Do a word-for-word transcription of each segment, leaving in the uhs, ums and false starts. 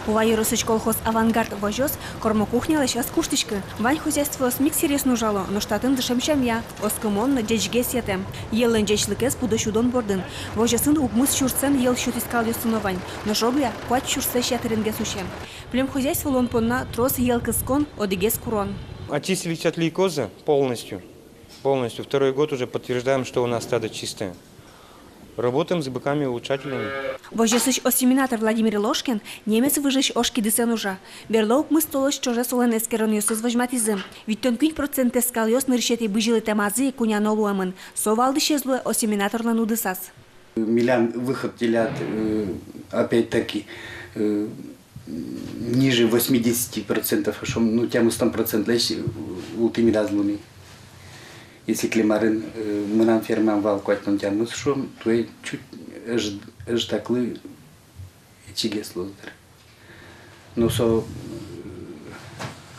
Ува ёросысь колхоз «Авангард» возёс кормокухнялэсь ӧз куштӥськы. Вань хозяйствоос миксеръёсын ужало, нош татын дышем сямъя, оскымон но ӟечгес йӧтэм. Йӧллэн ӟечлыкез пудо сюдон бордын. Возёсын укмыс сюрсэн йӧл сётӥсь скалъёссы но вань, нош огъя куать сюрслэсь ятыренгес усем. Племхозяйство луон понна трос йӧл кыскон, одӥгез курон. Очистились от лейкоза полностью. Полностью. Второй год уже подтверждаем, что у нас стадо чистое. Работаем с быками, улучшателями. Возёсысь осеменатор Владимир Ложкин немец выжысь ожкидысэн ужа. Берло укмыс толэзь ӵоже солэн эскеронъёсыз возьматӥзы. Витьтон куинь процентэз скалъёс нырысетӥ бызьылытэмазы ик куняно луэмын. Со валтӥсез луэ осеменаторлэн удысаз. Милям выход телят, э, опять-таки, э, ниже восьмидесяти процентов, шуом, ну, тямыстон процентлэсь, э, ултӥ медаз луы ни. Если кылем арын, э, мынам фермаям вал куатьтон тямыс, шуом, туэ чуть ӧж-, ӧжытаклы ичигес луоз дыр. Но со, э,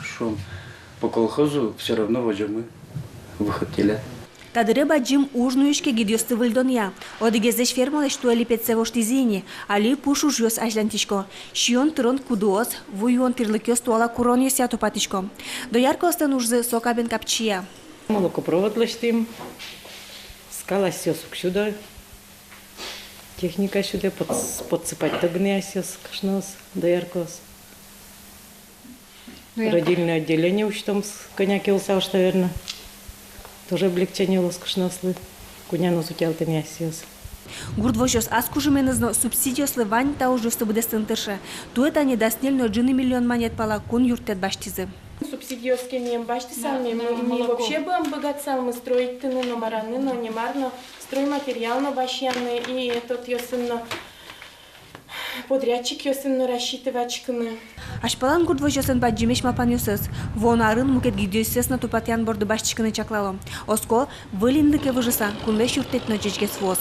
шуом, по колхозу всё равно возёмы выход телят. Та дыре бадӟым уж нуиське гидъёсты выльдонъя. Одӥгезлэсь фермалэсь туэ липетсэ воштӥзы ини, али пуш ужъёс азьланьтӥсько. Сиён-тырон кудыос, ву юон тӥрлыкъёс туала куронъёсъя тупатӥсько. Дояркаослэн ужзы со кабен капчия. Молокопровод лэсьтӥм, скал асьсэос уг сюдо, техника сюдэ, подс-, подсыпать-то гинэ асьсэос кышноос, дояркаос. Родильное отделение усьтом, с-, кӧня ке улса ошта верно. Тоже облегчение луоз кышноослы, куняноос утялтэ ни асьсэос. Гурт возёс ас кужыменыз но субсидиослы вань та ужъёсты быдэстыны тырше. Туэ тани дас ньыль но ӝыны миллион манет пала кун юрттэт басьтӥзы. Субсидиос ке милем басьтысал, ми, ми вообще быгатысалмы строить тыны но, мараны но, немар но, стройматериал но басьяны, и этотъёсын но, подрядчикъёсын но рассчитывать карыны. Азьпалан гурт возёслэн бадӟымесь малпанъёсыз. Вуоно арын мукет гидъёссэс но тупатъян борды басьтӥськыны чаклало. Оско, выль инлыке выжыса, кунлэсь юрттэт но ӟечгес вуоз.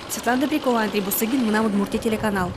Светлана Добрякова, Андрей Бусыгин, «Мынам Удмуртие» телеканал.